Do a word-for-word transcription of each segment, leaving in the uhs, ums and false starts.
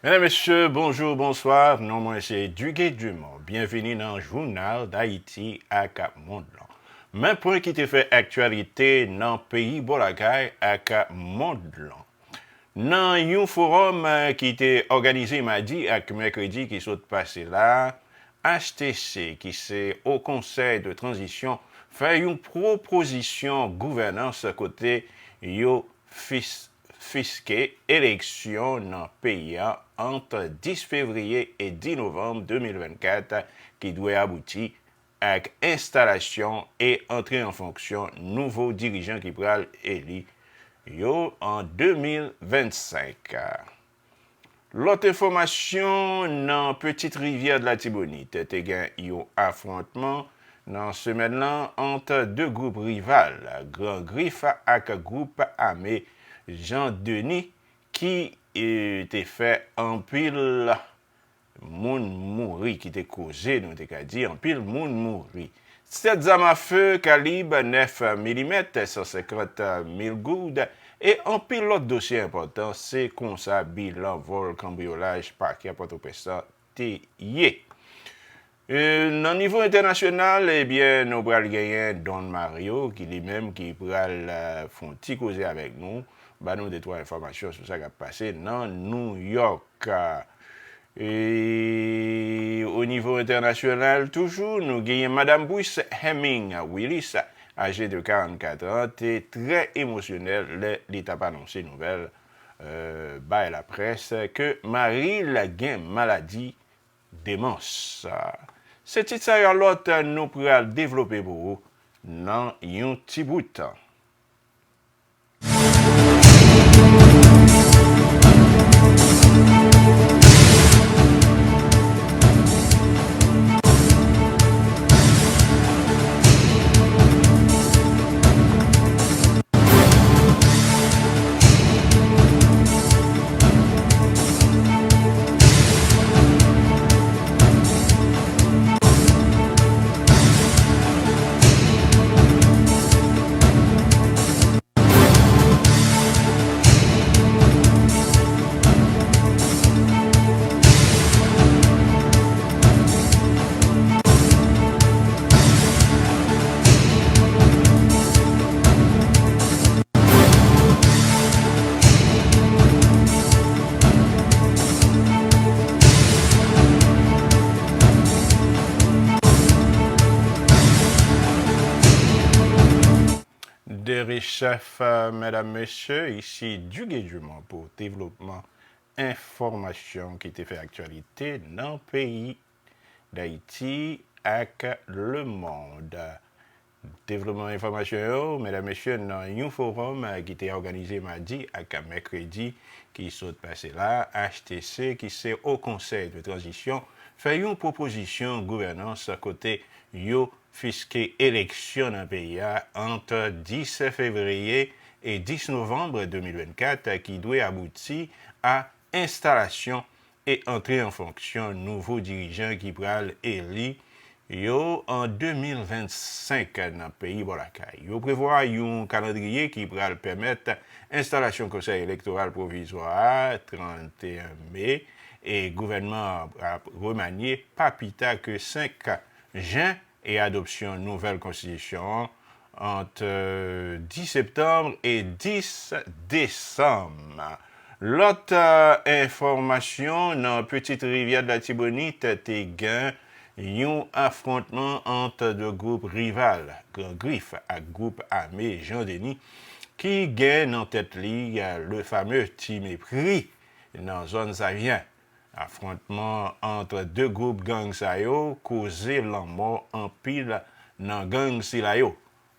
Medam, mesye, bonjou, bonswa. Non mwen se Duguay Dumont. Byenvini nan Jounal Dayiti ak Mond lan. Men pwen ki te fè aktyalite nan peyi bò lakay ak mond lan. Nan yon fowòm, eh, ki te òganize madi ak mèkredi ki sot pase la, H T C, ki se Haut Conseil de Transition, fè yon pwopozisyon gouvènans kote yo fis-, fiske eleksyon nan peyi a ant dis fevriye e dis novanm de mil vennkat, ki dwe abouti ak enstalasyon e antre an fonksyon nouvo dirijan ki pral eli yo an de mil vennsenk. Lòt enfòmasyon, nan Petite Rivière de l'Artibonite, te gen yon afwontman nan semèn lan ant de gwoup rival, Gran Grif ak gwoup ame Jan Deni, ki, e, te fè anpil moun mouri, ki te koze, nou te ka di, anpil moun mouri. Sèt zam afe kalib nèf milimèt, san senkant mil goud, e anpil lòt dosye enpòtan, se konsa bilan vòl kanbriyolaj pakè Pòtoprens lan te ye. E, nan nivo entènasyonal, ebyen, nou pral genyen Don Mario, ki li menm ki pral, eh, fè yon ti koze avèk nou, ba nou de twa enfòmasyon sou sa k ap pase nan Nouyòk. E o nivo entènasyonal toujou, nou genyen Madanm Bruce Hemming Willis, aje de karannkat an, te trè emosyonèl lè li t ap anonse nouvèl, eh, bay laprès ke mari l gen maladi demans. Se tit sa yo a lòt nou pral devlope pou ou nan yon ti bout. Dere chèf, medam, mesye, isi Duguay Dumont pou devlopman enfòmasyon ki te fè aktyalite nan peyi Dayiti ak lemonn. Devlopman enfòmasyon yo, medam, mesye, nan yon fowòm, eh, ki te òganize madi ak mèkredi ki sot pase la, H T C, ki se Haut Conseil de Transition, fè yon pwopozisyon gouvènans kote yo fiske eleksyon nan peyi a ant dis fevriye e dis novanm de mil vennkat, ki dwe abouti a enstalasyon e antre an fonksyon nouvo dirijan ki pral eli yo an de mil vennsenk nan peyi bò lakay. Yo prevwa yon kalandriye ki pral pèmèt enstalasyon Konsèy Elektoral Pwovizwa a, trannteyen me, e gouvènman an ap remanye pa pita ke senk jen e adopsyon nouvèl konstitisyon an ant, euh, dis septanm e dis desanm. Lòt, euh, enfòmasyon, nan Petite Rivière de l'Artibonite te gen yon afwontman ant de gwoup rival, Gran Grif ak gwoup ame Jan Deni, ki gen nan tèt li, euh, le fameux Ti Mepri nan zòn Savyen. Afwontman ant de gwoup gang sa yo koze lanmò anpil nan gang sila yo.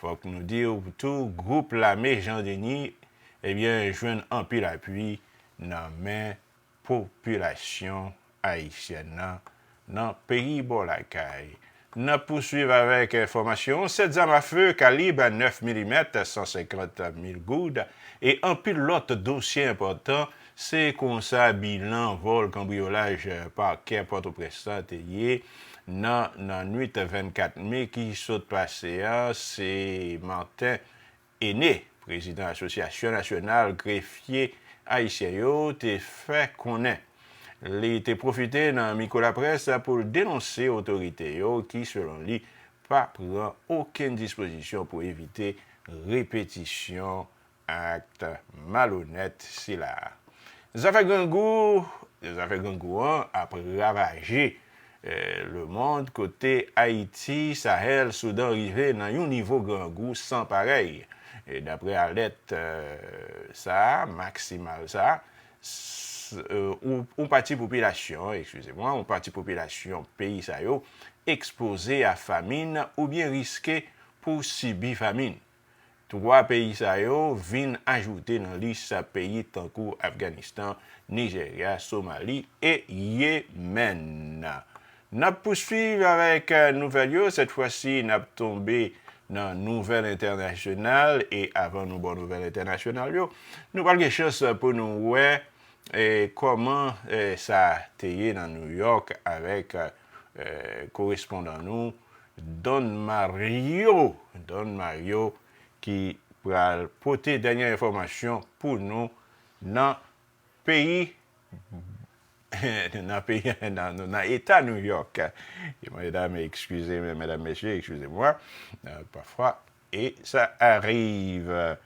Fòk nou di w tou, gwoup lame Jan Deni, ebyen, jwenn anpil apui nan men popilasyon ayisyèn nan, nan peyi bò lakay. N ap pouswiv avèk enfòmasyon. Sèt zam afe kalib nèf milimèt, san senkant mil goud, e anpil lòt dosye enpòtan, se konsa bilan vòl kanbriyolaj pakè Pòtoprens lan te ye nan, nan nwit vennkat me ki sot pase a. Se Martin Aîné, prezidan Asosyasyon Nasyonal Grefye Ayisyen yo, te fè konnen. li te pwofite nan mikwo laprès pou l denonse otorite yo ki, selon li, pa pran okenn dispozisyon pou evite repetisyon ak malonèt sila. Zafè grangou, zafè grangou an ap ravaje, eh, lemonn, kote Ayiti, Sahèl, Soudan rive nan yon nivo grangou san parèy. E daprè alèt, eh, sa a, maksimal sa a, s-, eh, yon, yon pati popilasyon, eskize mwa, yon pati popilasyon peyi sa yo ekspoze a famin oubyen riske pou sibi famin. Twa peyi sa yo vin ajoute nan lis peyi tankou Afganistan, Nijerya, Somali e Yemèn. N ap pouswiv avèk, eh, nouvèl yo. Sèt fwa si, n ap tonbe nan nouvèl entènasyonal. E avan nou ba w nouvèl entènasyonal yo, nou pral gen chans pou nou wè, eh, kòman, eh, sa te ye nan New York avèk, eh, korespondan nou, Don Mario. Don Mario ki pral pote dènye enfòmasyon pou nou nan peyi, nan peyi, nan, nan eta New York. E medam, eskize, men, medam, mesye, eskize mwa, eh, pafwa, e sa arive.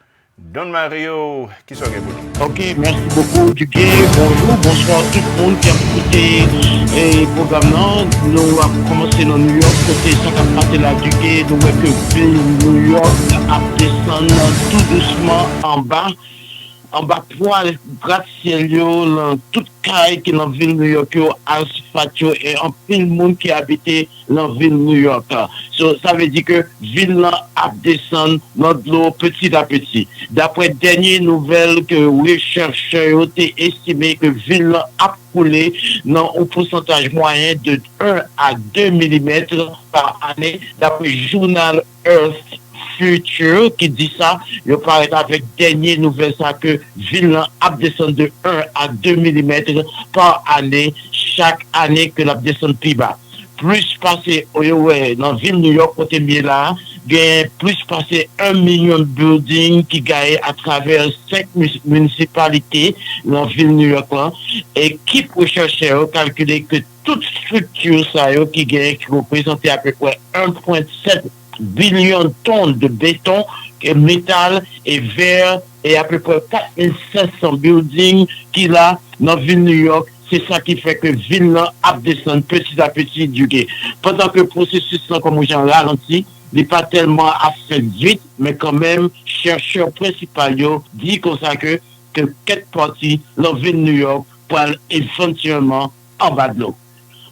Don Mario, kisa w gen pou nou? Ok, merci beaucoup, Dugué. Bonjour, bonsoir tout le monde qui a écouté, eh, program nan. Nou ap kòmanse nan New York, kote sa k ap pase la, Dugué. Nou wè ke vil New York ap desann tou dousman anba, anba pwa grasyèl yo, nan tout kay ki nan vil New York yo, asfalt yo, e anpil moun ki abite nan vil New York. So, sa vle di ke vil lan ap desann nan dlo peti a peti. Daprè dènye nouvèl ke rechèchè yo te estime ke vil lan ap koule nan yon pousantaj mwayen de en a de milimèt pa ane, daprè jounal Earth Future ki di sa, yo parèt avèk dènye nouvèl sa ke vil lan ap desann de en a de milimèt pa ane, chak ane ke l ap desann pi ba. Plis pase, yo wè, nan vil New York, kote m ye la, gen plis pase en milyon building ki gaye atravè senk mi-, minisipalite nan vil New York lan. Ekip rechèchè yo kalkile ke tout estrikti sa yo ki genyen, ki reprezante apeprè en pwen sèt bilyon tonn de beton, e metal, e vè, e apeprè kat mil senk san building ki la nan vil New York. Se sa ki fè ke vil lan ap desann peti a peti, Dugué. Pandan ke pwosesis lan, kòm ou jan ralanti, li pa tèlman ap fèt vit, men kanmenm, chèchè prensipal yo di konsa ke, ke kèk pati nan vil New York pral evantyèlman anba dlo.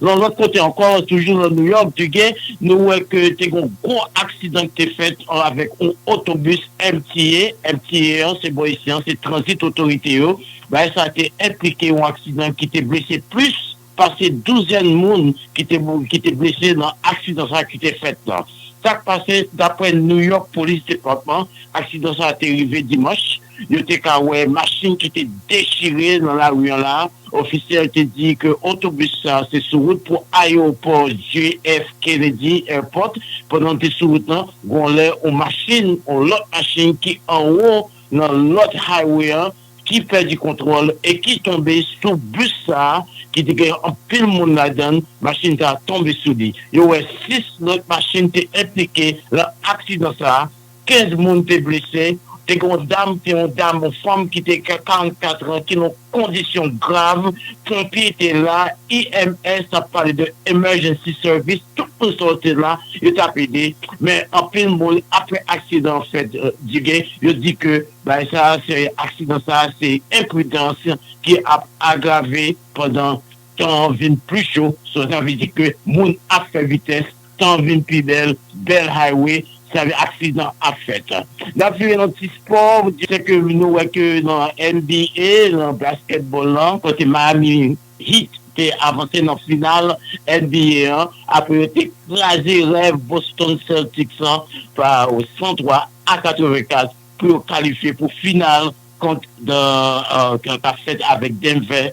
Nan lòt kote ankò, toujou nan New York, Dugué, nou wè ke te gen yon gwo aksidan ki te fèt, euh, avèk yon otobis M T A. M T A an, se bò isi an, se Transit Otorite yo. Bagay sa a te enplike yon aksidan ki te blese plis pase douzèn moun ki te, ki te blese nan aksidan sa ki te fèt la. Sa k pase, daprè New York Police Department, aksidan sa a te rive dimanch. Yo te ka wè machin ki te dechire nan lari an la. Ofisyèl te di ke otobis sa a se sou wout pou ayewopò J F Kennedy Airport. Pandan l te sou wout lan, gon lè yon machin, yon lòt machin ki anwo nan lòt highway an, ki pèdi kontwòl e ki tonbe sou bis sa a, ki te gen anpil moun ladan l, machin sa a tonbe sou li. Yo wè sis lòt machin te enplike nan aksidan sa a, kenz moun te blese, te gen yon dam, te yon dam, yon fanm ki te ka-, karannkat an, ki nan kondisyon grav, ponpye te la, E M S, ap pale de Emergency Service, tout moun sa yo te la, yo t ap ede, men anpil moun, apre aksidan an fèt, euh, Dugué, yo di ke bagay sa a, se aksidan sa a, se enpridans ki ap agrave pandan tan an vin pli cho, so, sa vle di ke moun ap fè vitès, tan an vin pi bèl, bèl highway, sa vle aksidan ap fèt. N ap vire nan ti spò, se ke nou wè ke nan N B A, nan basketball lan, kote Miami Heat te avanse nan final N B A an, apre yo te kraze rèv Boston Celtics lan pa san twa a katrevenkat pou yo kalifye pou final kont, euh, k ap fèt avèk Denver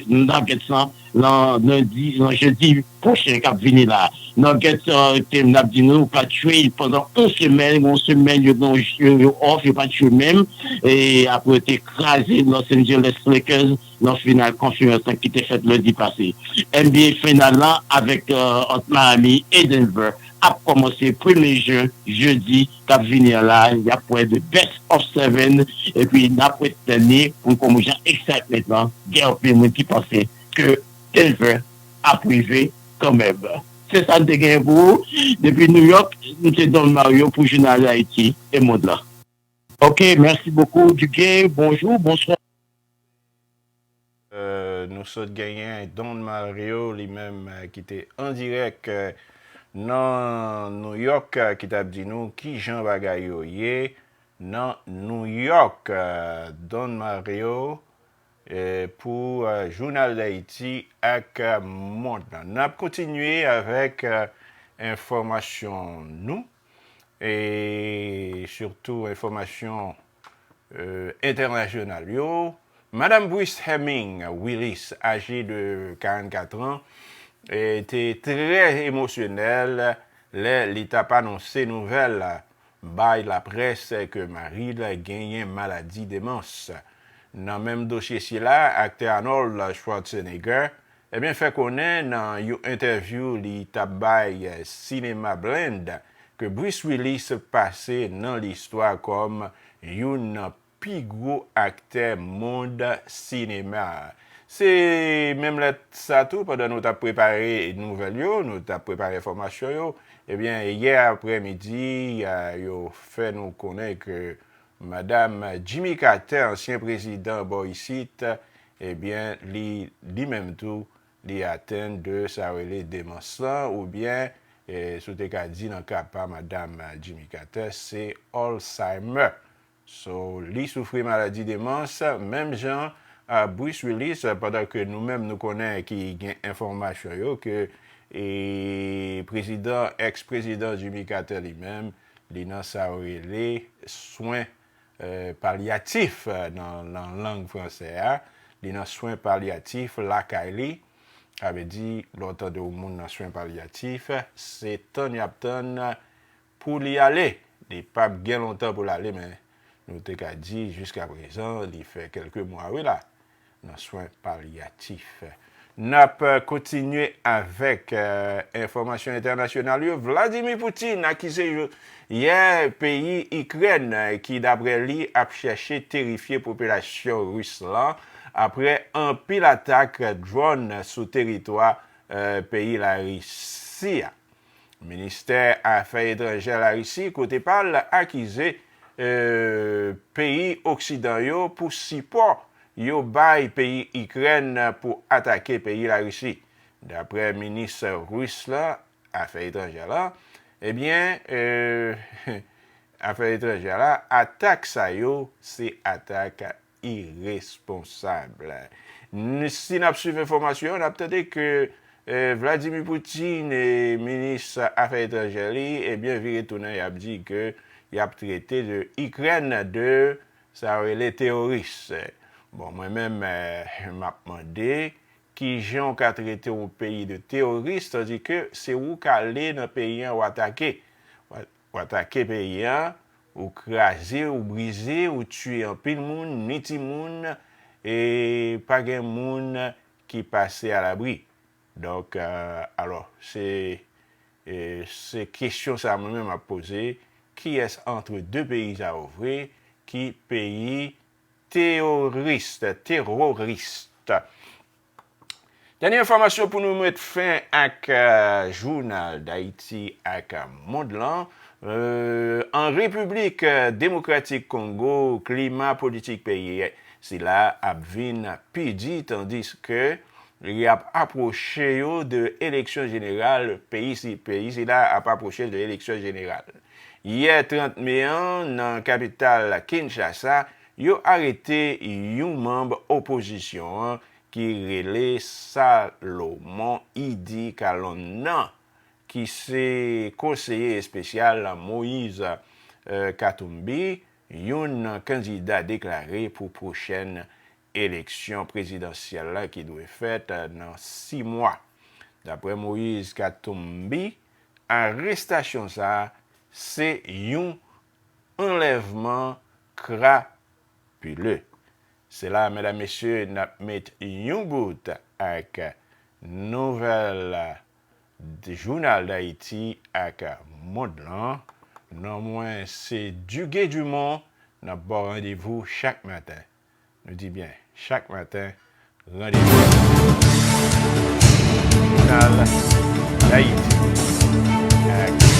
Nuggets lan nan lendi, nan jedi pwochen k ap vini la. Nuggets, euh, ke n ap di nou, pa t jwe pandan yon semèn, yon semèn yo, yo, yo, yo off, yo pa t jwe menm. E apre yo te kraze Los Angeles Lakers nan final konferans lan ki te fèt lendi pase. N B A final la avèk, euh, ant Miami e Denver ap kòmanse premye jen, jedi k ap vini an la. Y ap wè the best of seven. Epi n ap ret tann li pou n konn jan excitement lan. Gen anpil moun ki panse ke Denver ap rive kanmenm. Se sa n te genyen pou ou. Depi New York, m se Don Mario pou Jounal Ayiti e Mond lan. Ok, merci beaucoup, Duguay. Bonjour, bonsoir. Euh, nou sot genyen Don Mario, li menm, euh, ki te an dirèk, euh, nan New York, euh, ki t ap di nou ki jan bagay yo ye nan New York. Euh, Don Mario, euh, pou, euh, Jounal Dayiti ak, euh, Mond lan. N ap kontinye avèk, euh, enfòmasyon nou, e sitou enfòmasyon, euh, entènasyonal yo. Madanm Brice Herming Willis, aje de karannkat an, eh, te trè emosyonèl lè li t ap anonse nouvèl bay laprès ke mari l genyen maladi demans. Nan menm dosye sila, aktè Arnold Schwarzenegger, ebyen, fè konnen nan yon entèvyou li t ap bay, eh, Cinema Blend ke Bruce Willis pase nan listwa kòm youn nan pi gwo aktè mond sinema a. Se menm lèt sa tou, pandan nou t ap prepare nouvèl yo, nou t ap prepare enfòmasyon yo, ebyen, yè aprèmidi, a, yo fè nou konnen ke Madanm Jimmy Carter, ansyen prezidan bò isit, ebyen, li, li menm tou, li atenn de sa yo rele demans lan, oubyen, e, si w te ka di nan ka pa Madanm Jimmy Carter, se Alzheimer. So, li soufri maladi demans, menm jan a Bruce Willis, pandan ke nou menm nou konnen ki gen enfòmasyon yo ke, e, prezidan, ex-prezidan Jimmy Carter li menm, li nan sa yo rele swen, e, palyatif, e, nan, nan lang fransè a. Li nan swen palyatif lakay li. Sa vle di, lè w tande yon moun nan swen palyatif, se tann y ap tann pou li ale. Li p ap gen lontan pou l ale, men nou te ka di jiska prezan, li fè kèlke mwa, wi la, nan swen palyatif. N ap, eh, kontinye avèk, eh, enfòmasyon entènasyonal yo. Vladimir Putin akize yo yè peyi Ikrèn, eh, ki, daprè li, ap chèche terifye popilasyon ris lan apre anpil atak dwòn sou teritwa, eh, peyi Larisi a. Ministè Afè Etranjè Larisi, kote pa l, akize, eh, peyi oksidan yo pou sipò yo bay peyi Ikrèn pou atake peyi Larisi. Daprè minis ris lan, afè etranjè lan, ebyen, eh, afè etranjè la, atak sa yo, se atak iresponsab. N-, si n ap swiv enfòmasyon yo, n ap tande ke, eh, Vladimir Putin e minis afè etranjè li, ebyen, vire tounen, y ap di ke y ap trete de Ikrèn de sa yo rele teworis. Bon, mwen menm, eh, m ap mande, kijan w ka trete yon peyi de teworis, tandike se ou k ale nan peyi an, w atake. W atake peyi an, ou kraze, ou brize, ou tiye anpil moun, ni timoun, e pa gen moun ki pase alabri. Donk, eh, alò, se, eh, se kesyon sa mwen menm m ap poze, kiyès antre de peyi sa yo vre ki peyi teworis, teworis? Dènye enfòmasyon pou nou met fen ak, eh, jounal Dayiti ak mond lan. Eh, an Repiblik, eh, Demokratik Kongo, klima politik peyi sila ap vin pi di, tandiske y ap apwoche yo de eleksyon jeneral, peyi si-, peyi sila ap apwoche de eleksyon jeneral. Yè trant me an, nan kapital Kinshasa, yo arete yon manm opozisyon an ki rele Salomon Idi Kalonnan, ki se konseye espesyal Moïse, eh, Katumbi, youn nan kandida deklare pou pwochèn eleksyon prezidansyèl la ki dwe fèt nan sis mwa. Daprè Moïse Katumbi, arestasyon sa a se yon anlèvman krapile. Se la, medam, mesye, n ap met yon bout ak nouvèl Jounal Dayiti ak mond lan. Non mwen se Duguay Dumont. N ap ba w randevou chak maten. Nou di byen, chak maten, randevou. Jounal Dayiti ak